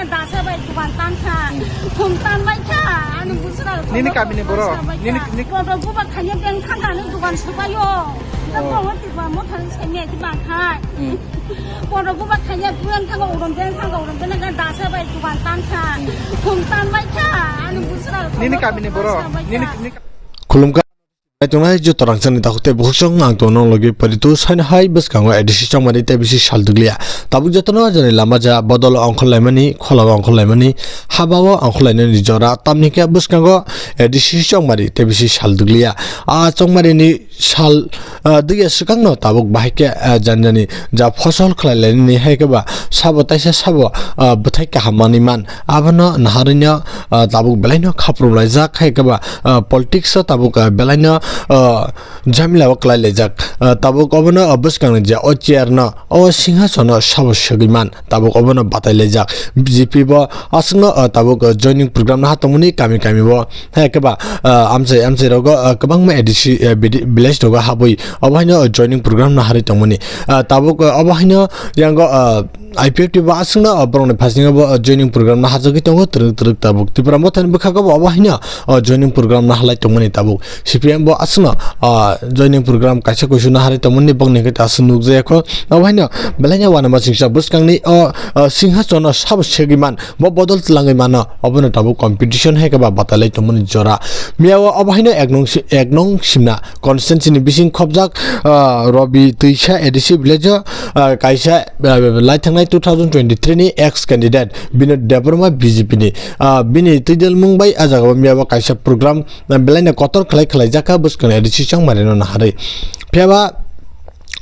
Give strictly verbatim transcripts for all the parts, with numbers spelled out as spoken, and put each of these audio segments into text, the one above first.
Dasa bai dukan tan kha, thum tan bai kha, ani bujra. Nini kami ni borok? Nini, nini- Bodo buba khanya beng thang kha, ani dukan subai yo. Oh. Bodo tiba mo thang se me tiba khai. Hmm. Bodo buba khanya beng thang kha, urom beng thang kha, urom beng thang kha, dasa bai dukan tan kha, thum tan bai kha, ani bujra. Nini kami ni borok? Nini, nini- Khulumkha. Naitongnai joto rangchakni takhuk tei bukhuk song ang tongno logi paritu saino hai bwskango A D C chongmani tei bisi sal dukliya. Tabuk jotono ajani lama ja bodol ongkhor laimani, kholago ongkhor laimani, habao ongkhor lainani jora. Tamni khe bwskango A D C chongmari tei bisi sal dukliya. A chongmarini sal, ah, dukya swkangno tabuk bahai khe, ah, jani jani ja phosol khlai lainani hai khe ba sabo taisa sabo, ah, bwthai kaham manwi man. Abono naharwino, ah, tabuk belaino khaprum laijak hai khe ba, ah, politics o tabuk, ah, belaino, ah, jamila o kwlai laijak. Ah, tabuk obono, ah, bwskangni je o chair no, o singhasono sabo segwi man, tabuk obono batai laijak. B J P bo aswkno, ah, tabuk, ah, joining program no ha tongmani kami kami bo. Hai khe ba, ah, amchai amchai rogo, ah, kwbangma A D C, ah, bidi-, village rogo habwi obo haino joining program no harwi tongmani. Ah, tabuk, ah, obo haino yango, ah, I P F T bo aswkno, ah, borokni phaisingno bo, ah, joining program no hajagwi tongo twrwk twrwk tabuk. Tipra Mothani bwkhago bo obo haino, ah, joining program no halai tongmani tabuk. C P M bo aswkno, ah, joining program kaisa kuisu no harwi tongmani bokni hwnkhe aswk nukjaya kho. Obo haino belaino uanama singsa bwskangni o, ah, singhasono sabo segwi man, bo bodol twlangwi mano, obono tabuk competition hai khe ba batalai tongmani jora. Miyao obo haino ek nung si-, ek nung simna constituency ni bising khopjak, ah, Robi Twisa A D C village o, ah, kaisa, ah, lai thangnai two thousand twenty-three ni ex candidate Binod Debbarma B J P ni, ah, bini twidelmung bai ah jagao miyao kaisa program, ah, belaino kotor khlai khlai jakha bwskang A D C chongmari no naharwi. Phiyaba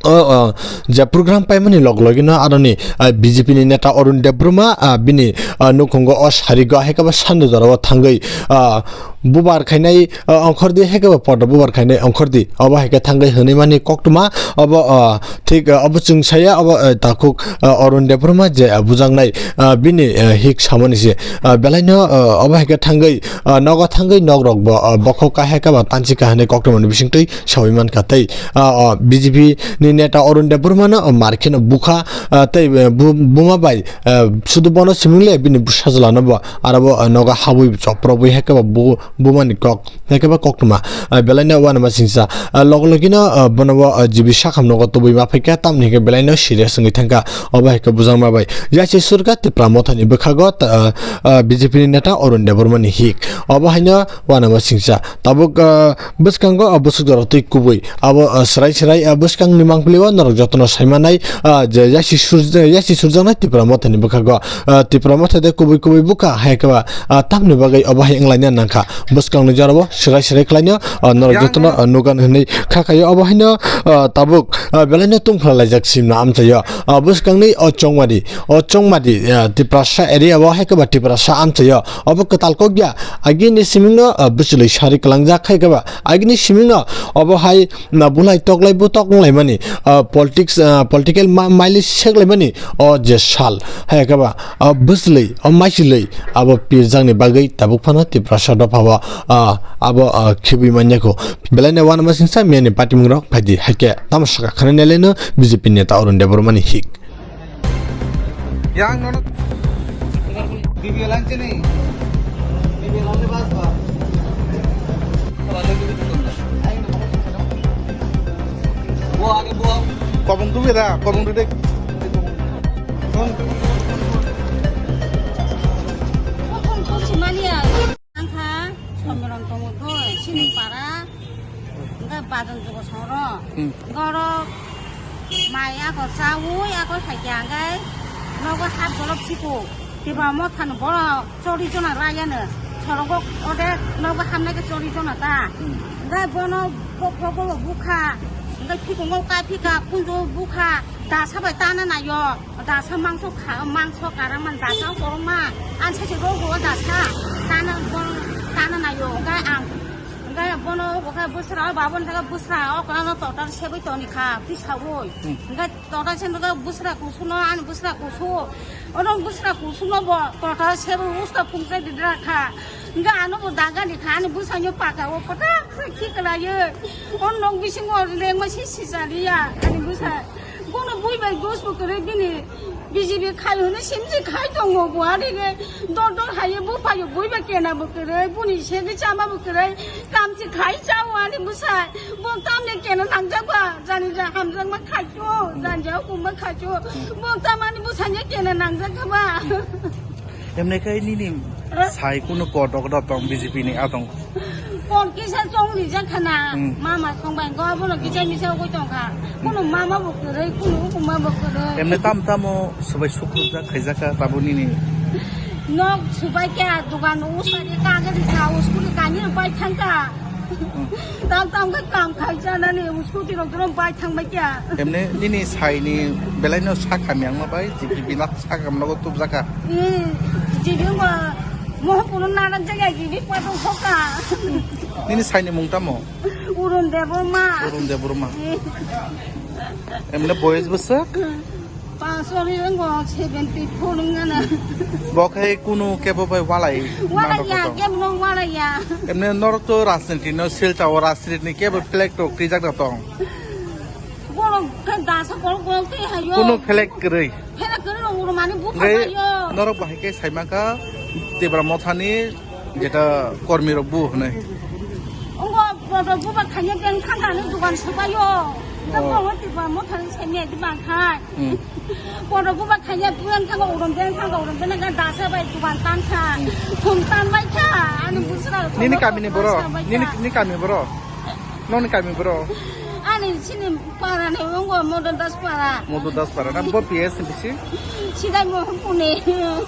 o, o, je program paimani log logino aroni, ah, B J P ni neta Arun Debbarma, ah, bini, ah, nukhungo o sarigo hai khe ba sando jorao thangwi, ah, bubar khainai, ah, ongkhordi hai khe ba podo bubar khainai ongkhordi. Obo hai khe thangwi hwnwi mani koktwma obo, ah, thik, ah, obo chwng saya obo, ah, takhuk, ah, Arun Debbarma je, ah, bujaknai, ah, bini, ah, hik samani se, ah, belaino, ah, obo hai khe thangwi, ah, nogo thangwi nok rok bo, ah, bokhok ka hai khe ba tansi ka hwnwi koktwmani bisingtwi sawi mankha tei, ah, o B J P ni neta Arun Debbarma no, ah, mar kheno bukha, ah, tei, eh, bu-, buma bai, eh, sudu bono siming le bini bwsa jwlano bo aro bo, ah, nogo habwi chopropwi hai khe ba bu-, buma ni kok hai khe ba koktwma, ah, belaino uanama singsa, ah, logo logino, ah, bono bo, ah, G B sakham nogo tubui ma phai kha tamni hwnkhe belaino serious wngwi thang kha obo hai khe bujakma bai. Yachi surkha Tipra Mothani bwkhago, ah, ah, B J P ni neta Arun Debbarma ni hik obo haino uanama singsa. Tabuk, ah, bwskango, ah, bwswk jorok twi kubui. Abo, ah, swrai swrai, ah, bwskangni mangpili o norok jotono saimanai, ah, je yasi sur-, yasi surjaknai Tipra Mothani bwkhago. Ah, Tipra Motha de kubui kubui bwkha hai khe ba, ah, tamni bagwi obo hai wnglaina nangkha. Bwskangni jorao swrai swrai khlaino, ah, norok jotono, ah, nugan hwnwi kha khaio. Obo haino, ah, tabuk, ah, belaino tungphla laijak simna amchaio. Ah, bwskangni o chongmadi, o chongmadi, ah, Tiprasa area o hai khe ba Tiprasa amchaio. Obo kwtal kok ya. Agini simingno, ah, bwchlwi sari kwlangjak khai khe ba. Agini simingno obo hai na bulai toklai butok wnglaimani, ah, politics, ah, political ma-, maili seklaimani o je sal. Hai khe ba, ah, bwchlwi, o maichilwi abo pirjakni bagwi tabuk phano Tiprasa dophao, ah, abo, ah, khibwi manya kho. Belaino uanama singsa miyani patimungrok phaidi hai khe tamo saka khana nelaino B J P neta Arun Debbarmani hik. Yang nono. B B L anche nahi? B B L only bus ba? Wo aage wo. Kobong tu beda, kobong tu dek. Ang kha, Somiron tongo kho, sini para, hingke bajon jugo soro, Hmm. Hingke oro mai ako chaui, ako saikya hingke nogo hap golop siko, Tipra Mothani borok chori jona rayano, sorogo ode nogo hamnai ke chori jona ta, Hmm. Hingke bono bo-, bokolo bukha, hingke phikungo kai phika, khunju bukha, dasa bai tana nayo. Dasa mangso kha, mangso karang man dasa korokma. Ang sachi rogo dasa. Tana bon, tana nayo. Hingke ang, hingke bono hingke bwsra, babon hingke bwsra, o kono total sebai toni kha, tisaui. Hmm. Hingke total se hingke bwsra kusuno, ani bwsra kusu. Ono bwsra kusuno bo total sebai usta pungsa didra kha. Hingke ano bo dagani kha, ani bwsano paka o pata khiklaye. O nok bisingo lengma si sijaliya, ani bwsa. Bono bui bai dos bo kwrwi bini B J P khai hwnwi simsi khai tongo bo, ani khe dor dor hai buphayo, buiba kena bo kwrwi, buni segwi chama bo kwrwi, kamsi khai chao ani bwsai. Bo tamni kena nangjak ba, jani ja hamjakma khachu, jani ja hukumma khachu. Bo tamani bwsanya kena nangjak ba. Emne khe nini sai kunu pot rok da tong B J P ni atong. Pot kisa chong rijak khana, hmm, mama song bai go bono kisa misa ugui tong kha. Kuno mama bo kwrwi, kuno hukumma bo kwrwi. Emne tam tamo swbai sukrujak khaijak kha tabo nini. Nok swbai kya, dukan usari kagari sa, uskuli kani bai thang kha. Tam tam khe kam khai chanani scooty rok jorom bai thang bai kya. Emne nini sai ni belai no sak hamya wngma bai G P B nak sak hamya nogo tubjaka. Hmm, G P B ngo mohon puno narak jaga G P B patong soka. Nini sai ni mung tamo? Urun Debbarma. Urun Debbarma. Hmm. Emne boyes bwswk? Pasori wngkha seventy four wngkha na. Bo khe kunu kebo bai walai. Walai ya, kebo no walai ya. Emne norok to rajniti no sil chao, rajniti ni kebo flag to krijak da tong. Borok khe dasa borok borok tei hayo. Kunu flag kwrwi. Flag kwrwi rong rong mani bukha. Ngai yo. Norok bahai khe saimaka Tipra Motha ni jeta kormi rok bu hwnwi. Ongo bodo buba khanya beng thangkha ni dukan subayo. Oh. Tamo Tipra Motha ni semia di bangkha. Hmm. Bodo buba khanya beng thangkha, urom beng thangkha, urom beng thangkha, dasa bai dukan tankha. Hmm. Thum tan bai kha. Ani busra. Nini kami ni boro. Nini, nini kami boro. Noni kami boro. Ani sini para ni ongo Modo Das para. Modo Das para. Na bo P S bisi? Sidai Mohon Pune. Hmm.